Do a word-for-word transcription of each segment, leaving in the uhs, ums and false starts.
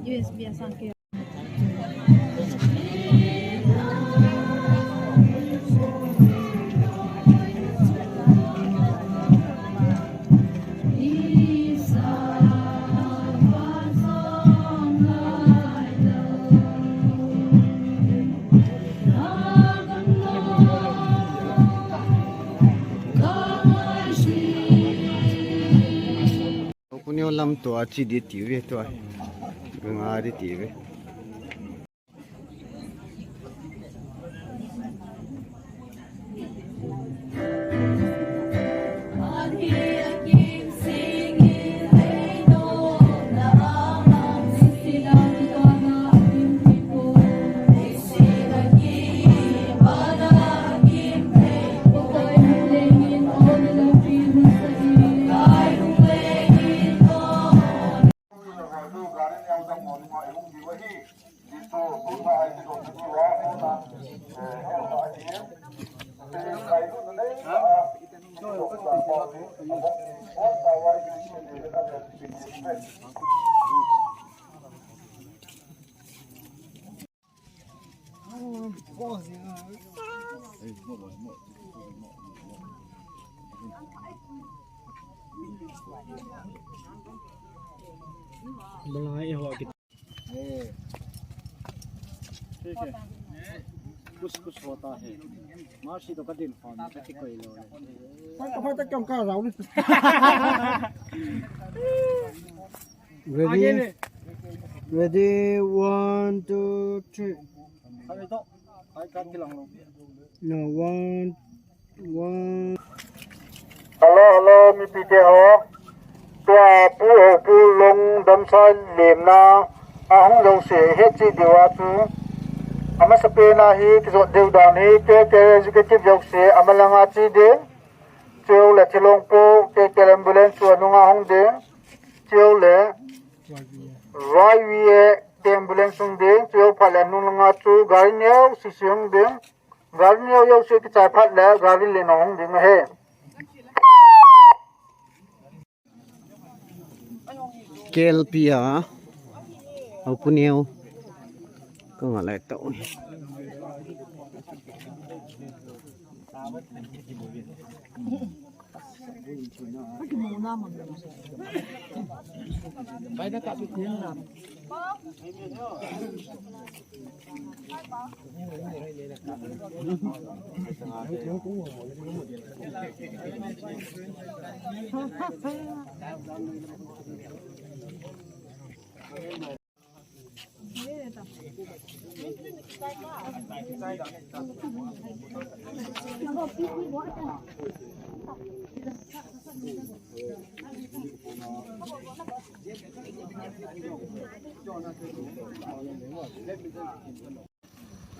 U S B a sang ke. Kuni lam to a chi di ti ve to. Nga di ti ve. कुछ कुछ होता है। मार्सी तो कदी फोन कति कोई लो। Pata pata kyong ka rau ni. Ready? Ready, one, two, three. No, one, one. Hello, hello, mipi te ho. Tua pu ho pu long damsa lemna ahung jouse hetchet diu a chu. Amasapen a hi kijot diu dan hi K K executive jouse amalanga chi ding. Chule thilong pu K K ambulance chu anunga hung ding. Chule Y V A te ambulance hung ding. Chule phat le anunga chu gari neo sisi hung ding. Gari neo jouse kichai phat le gari le nahung ding ahi. K L P a, au pu neo. Ka nga lai tau.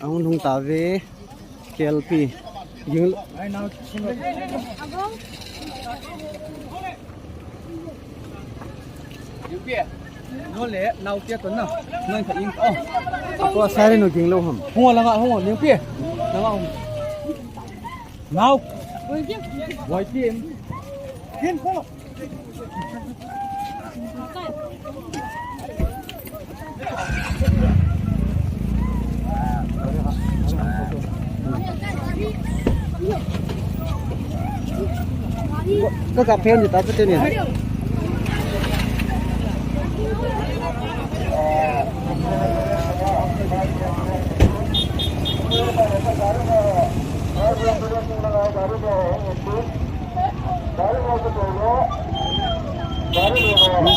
Ahung lhung tave, K L P. Ging. No le, nau tia to na. Nang ka ing. Oh. Ako sari no ging lo ham. Hung la nga, hung, ni pi. Na nga hung. Nau. Wai pi. Kin ko. Ka ka phen di ta pete ni.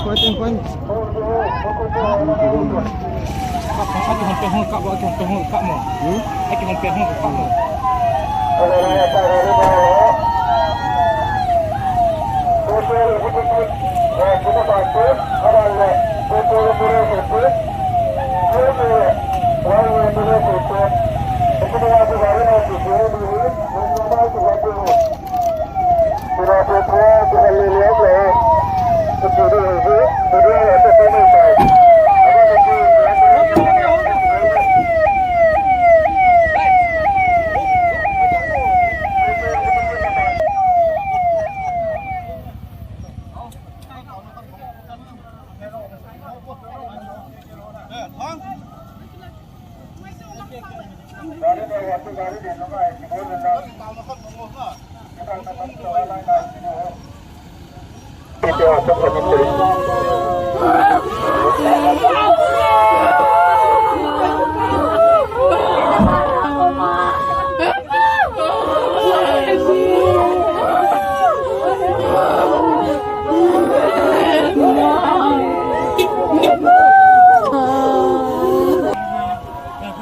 Point, point. Aki hon pe hon kap mo, aki hon pe hon kap mo. Hmm? Aki hon pe hon kap mo.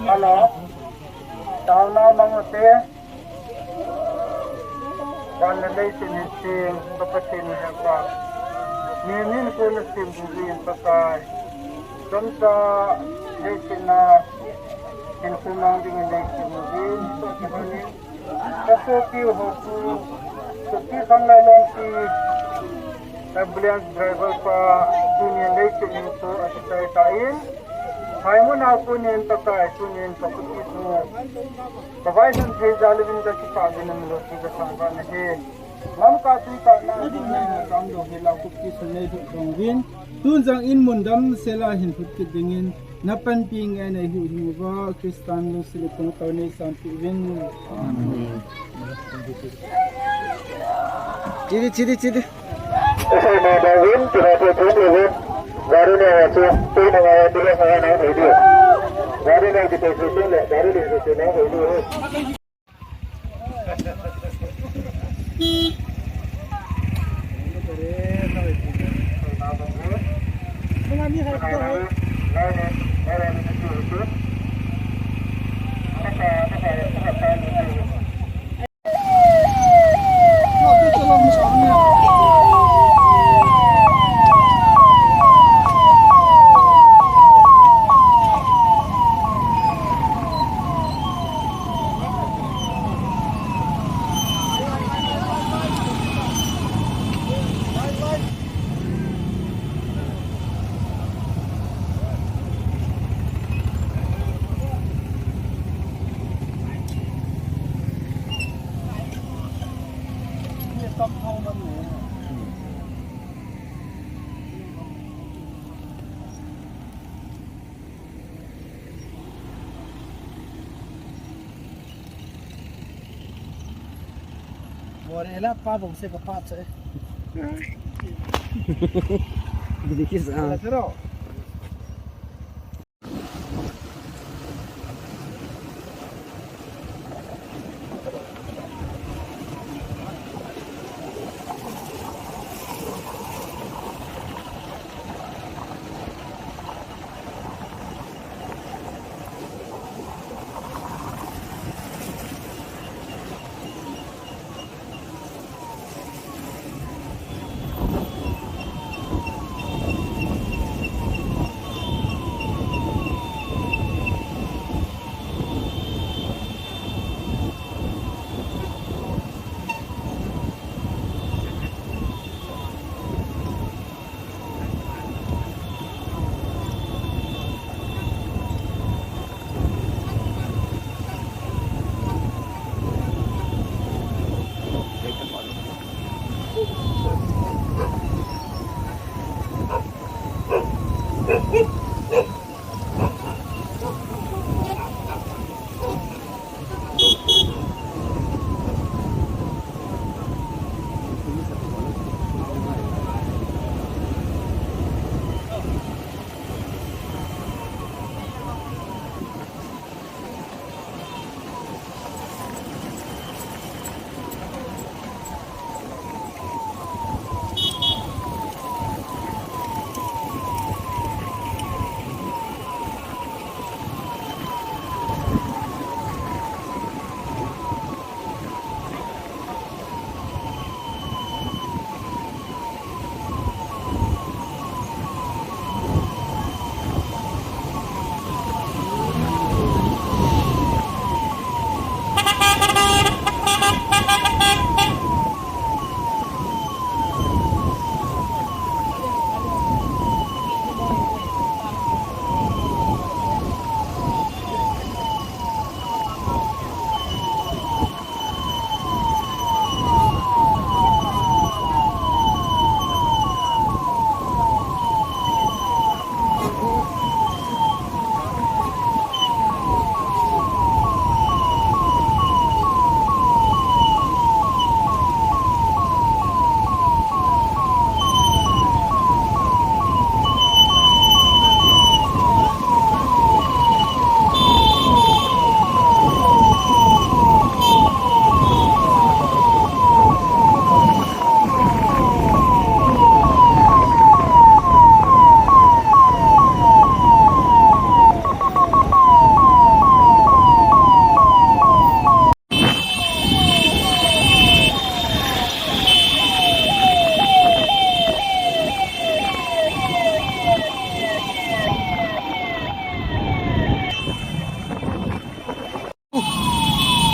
Hello. Taona mang ute. Van le leiset hi seng, ka Pathen hepa. Mihem hinkho nasem uvin Pakai. Chomcha leiset a hinkho mang dingin neisem uvin, so kihonin. Ka sopi ho chu, sopi khanglai lompi, ambulance driver pa, tunin leiset hinkho akichai tan. Phaimun a konin Pakai, tunin ka khut kit u. Ka vaihom thei jal uvin ka kipah uvin, nang lungset ka thangvah nahi. Lamkai tuitah na ding na na kam do hi la khut kit u nei ding dong uvin. Tun jong in mun damsel a hin lhut kit dingin na panpi ngen nei hu hi uva, Christan lungset le pangtao nei sanpeh uvin. Amen. Chidi, chidi, chidi. Bore la pa bom se ka pa che. Gidi kis a. Pero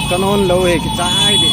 Kanon lou e, kichai de.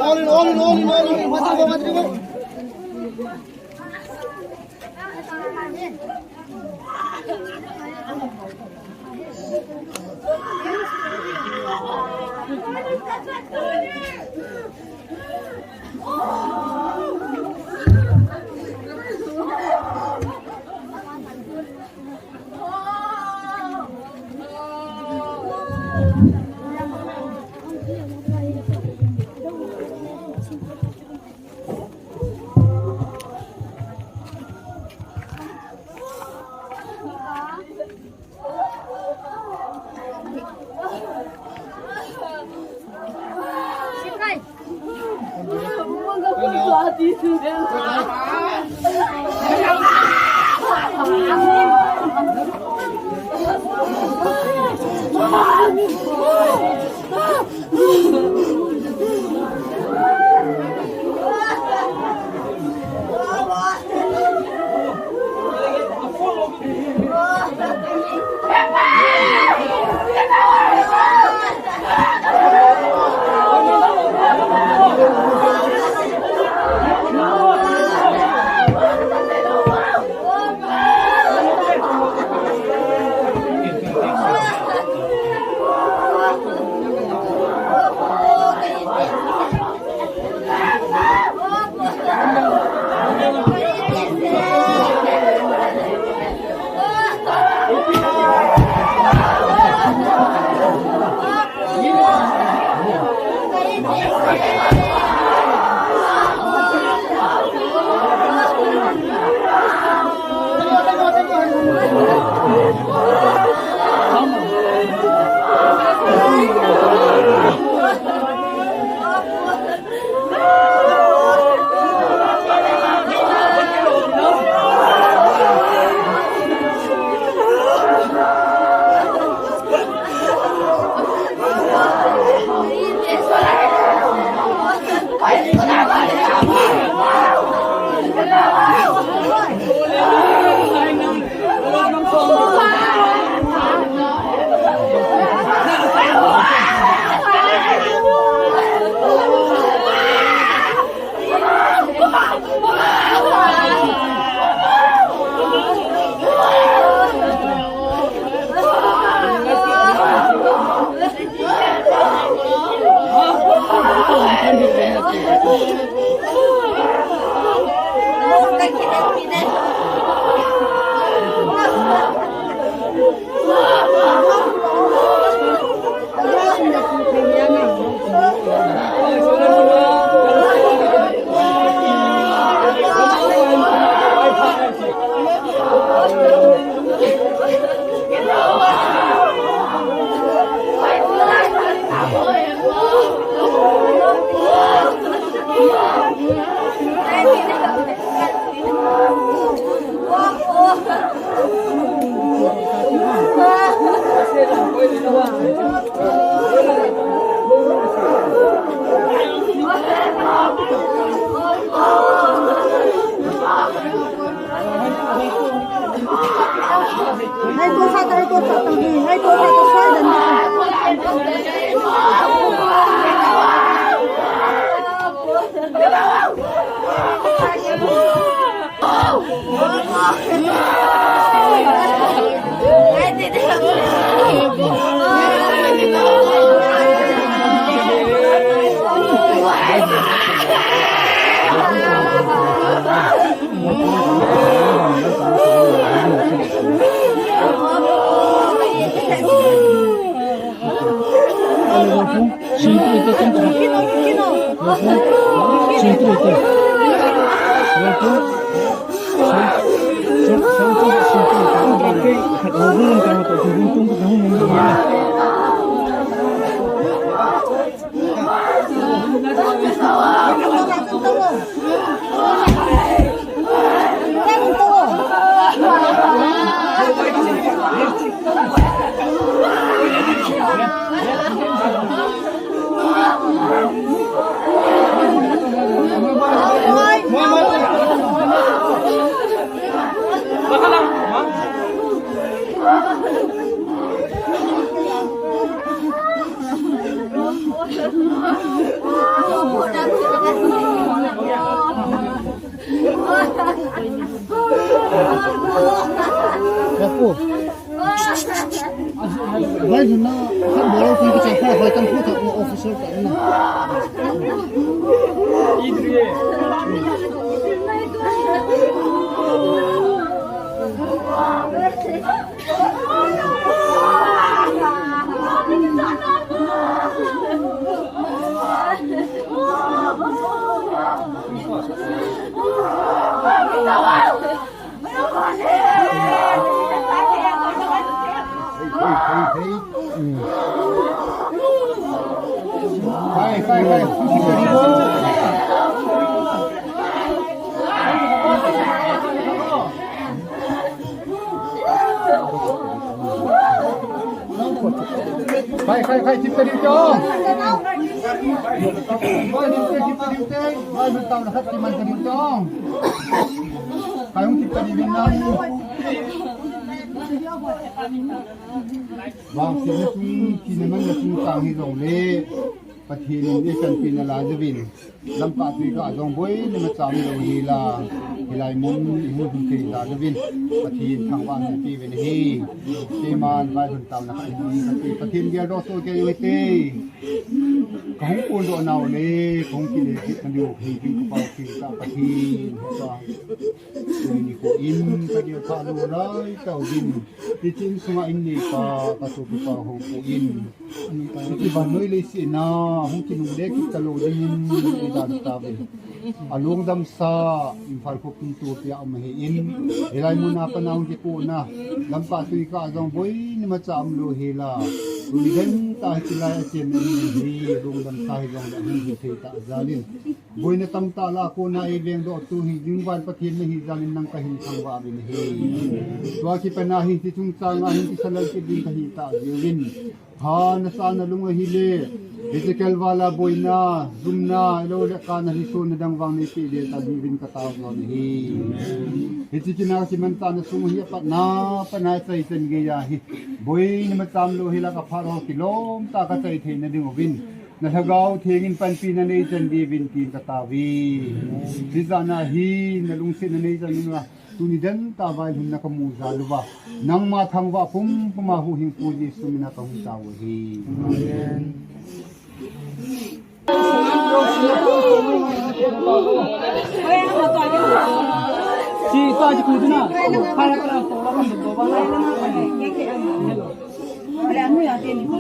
All in, all in, all in, all in. Mati ba, mati ba. Vai huna, khat bol ki kichai kha, vai tam khu tha, officer ta na. Khai, khai, khai, chip tadi tu. Khai, chip tadi tu. Khai, chip tadi tu. Khai, chip tadi tu. Khai, chip tadi tu. Khai, chip tadi tu. Vangsetna chung, thina manna chungchang hijongle, Pathen in eichanpina la jouvin, lamkai tuikai jong boina imacha umlou hela, hilai mun ihung lhun thei la jouvin, Pathen thangvahna peuvin ahi. Keiman vailhun taona khat kahin nei kate, Pathen geldoh soh kei uvin te. Kahung kondoh nau le, kahung kile kit nadiu hi, ding kapau thei tah Pathen, heta. Tuni nikho in kagel phalou lai tauvin. Hiche insunga inneipa, kasopipa houpu in, hiche vannoi leiset a hung kinungle kit talou dingin eidan tauvin. Alungdamsa Imphal khopin tupia um ahin, hilai muna pat a hung kikona, lamkai tuikai jong boina imacha umlou hela, tuni ding tah hiche lai a chenna in hi lungdamsa hijongle hung hi thei tah jal in. Boina tamtah lah a kona eivengdohtu hi jingval Pathen nahi jal in nang kahin thangvah uvin ahi. Tua kipat a hin hiche chungchang a hin kisa lal kit ding kahi tah jeh uvin, pha nasa nalung ahile, hiche kelval a boina, jumna, ahilouleh kana lhisona dang vang neipeh lel ta diuvin katao jom ahi. Hiche kin a kimanchahna sung hi apatna pat a ichai chan geiya hi, boina imacha umlou hela kaphat ho kilom tah a kachai theina ding uvin, na Lhagao Theng in panpina neichan diuvin tin katao e. Hijeh a hi nalungsetna neichan in uva, tuni ding tah vailhunna kamu jal uva, nangma thangvah pumpum a huhhingpu Jesu mina kahung tao u ahi. Amen.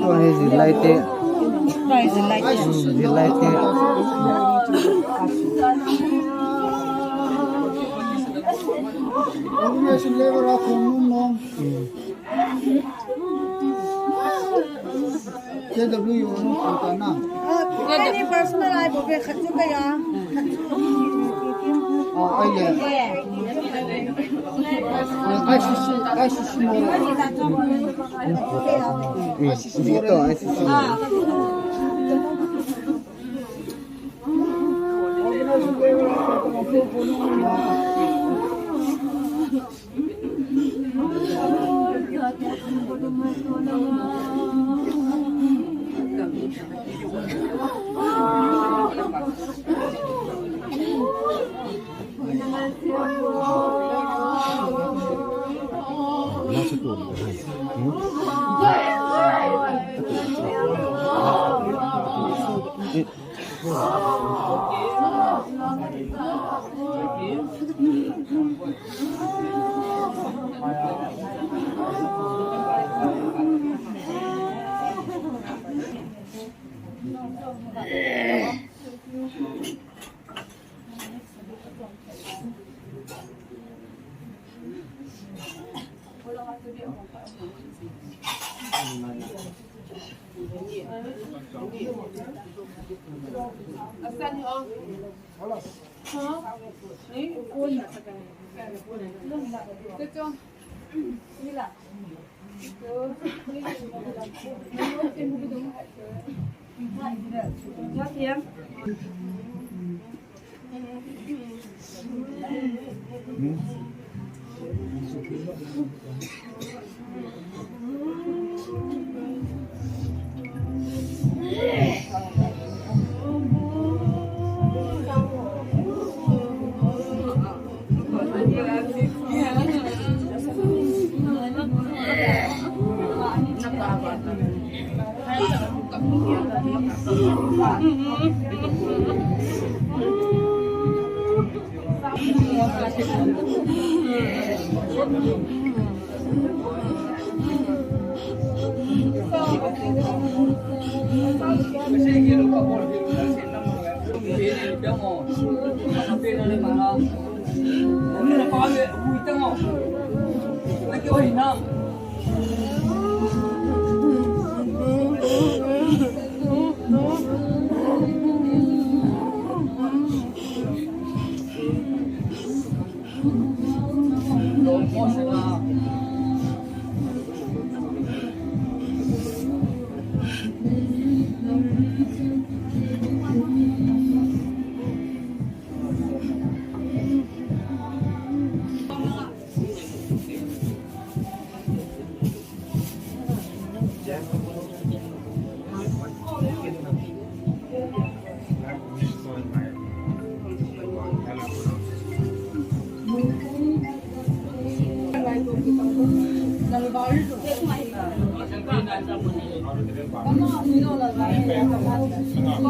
Tua hi zillai te. Tua hi zillai te. Hmm, zillai te. Hmm. K W O no kanta na. Any personal ai bo be khat chu kaya. Oh, ai le. I C C, I C C mo. Hmm. I C C mo.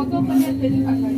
Kama,